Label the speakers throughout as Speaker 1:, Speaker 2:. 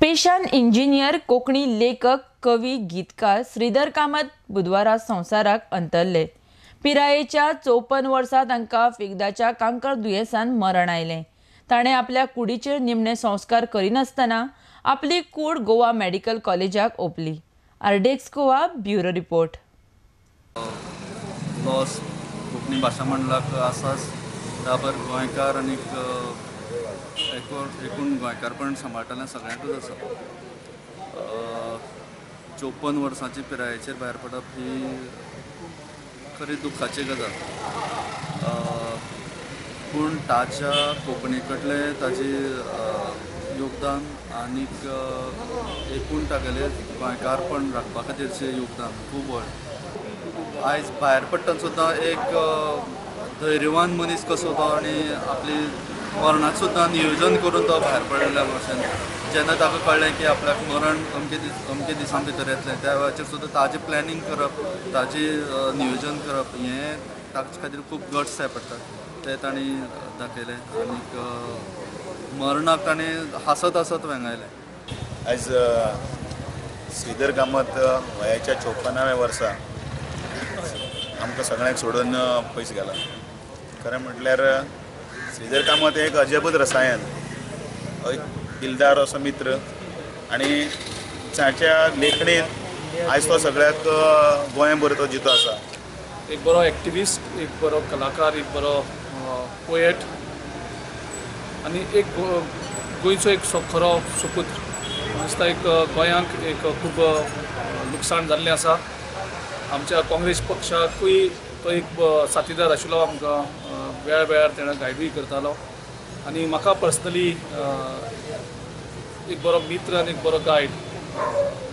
Speaker 1: पेशान engineer, Konkani लेखक, कवी, गीतकार श्रीधर कामत बुधवारा संवसाराक अंतरले. पिरायेच्या 54 वर्सां तांकां फिग्दाच्या कांकर दुयेंसान मरण आयलें. ताणें आपल्या कुडीचेर निमणे संस्कार करिनासतना आपली कूड गोवा मेडिकल कॉलेजाक ओंपली. RDX Goa bureau report.
Speaker 2: Loss Konkani भाशा मंडळाक आसाच, बराबर गोंयकार आनी एकूण गोंयकारपण सांबाळटलें सगळ्यांकूच आसा. 54 वर्सांची पिरायेचेर भायर पडप ही खरी दुख्खाची गजाल, पूण ताच्या कोंकणी कडलें ताजी योगदान आनीक एकूण तागेलें गोंयकारपण राखपा खातीरचें योगदान खूब व्हड. आयज भायर पडटना सुद्दां एक धैर्यवान मनीस कसो तो आनी आपली मरणाक सुद्दां नियोजन करून तो भायर पडिल्ल्या भशेन, जेन्ना ताका कळ्ळें की आपल्याक मरण अमके दिसां भितर येतलें, त्या वेळाचेर सुद्दां ताजें प्लॅनिंग करप, ताजें नियोजन करप हें ताचे खातीर खूब गट्स जाय पडटात, ते तांणी दाखयलें आनीक मरणाक ताणें हांसत हांसत वेंगायलें.
Speaker 3: आयज श्रीधर कामत वयाच्या 54व्या वर्सा आमकां सगळ्यांक सोडून पयस गेला. खरें म्हटल्यार श्रीधर कामत एक अजबूत रसायन, एक दिलदार असो मित्र आनी ताच्या लेखणेन आयज तो सगळ्याक गोंयभर तो जितो आसा.
Speaker 4: एक बरो एक्टिविस्ट, एक बरो कलाकार, एक बरो पोएट आनी एक गोंयचो एक खरो सुपुत्र. दिसता एक गोंयांक एक खूब लुकसाण जाल्लें आसा. आमच्या काँग्रेस पक्षाकूय तो एक साथीदार आशिल्लो, आमकां वेळा वेळार तेणें गायडूय करतालो आनी म्हाका पर्सनली एक बरो मित्र आनी एक बरो गायड,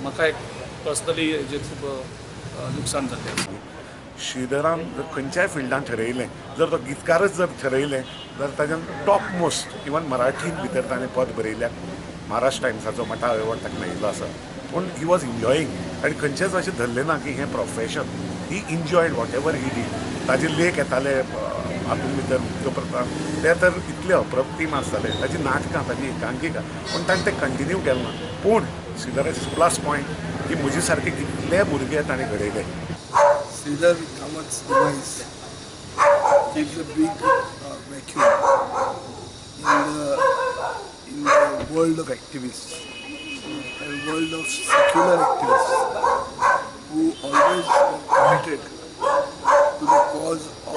Speaker 4: म्हाका एक पर्सनली हेजें खूब लुकसाण जाल्लें आसा.
Speaker 5: श्रीधरान जर खंयच्याय फिल्डान ठरयलें, जर तो गीतकारच जर ठरयलें जाल्यार ताज्यान टॉप मोस्ट इवन मराठीन भितर ताणें पद बरयल्यात. महाराष्ट्र टायम्साचो मठा अवॉर्ड ताका मेळिल्लो आसा. पूण he was enjoying आनी खंयचेंच अशें धरलें ना की हें profession. He enjoyed whatever he did. ताजे लेख येताले हातूंत भितर वृत्तपत्रान, ते तर इतले अप्रतिम आसताले. ताजी नाटकां, ताजी एकांकिका, पूण ताणें तें कंटिन्यू केलें ना. पूण श्रीधराचे प्लस पॉयंट की म्हजे सारके कितले भुरगे ताणें घडयले.
Speaker 6: Sridhar Kamat's demise gives a big vacuum in the world of activists and world of secular activists who always were committed to the cause of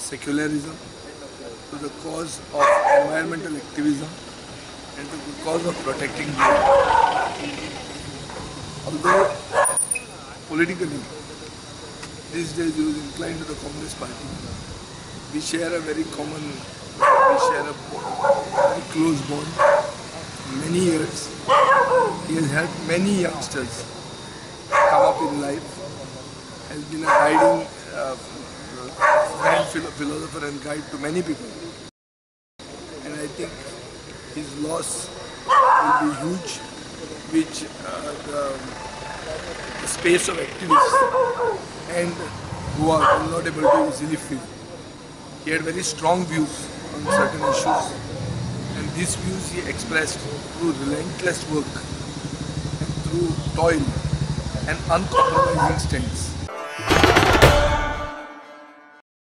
Speaker 6: secularism, to the cause of environmental activism, and to the cause of protecting nature. Although politically these days he was inclined to the Communist Party, we share a very common, we share a very close bond. Many years, he has helped many youngsters come up in life, has been a guiding friend, philosopher and guide to many people. And I think his loss will be huge, which the space of activists and Goa will not able to easily fill. He had very strong views on certain issues, and these views he expressed through relentless work and through toil and uncompromising stance.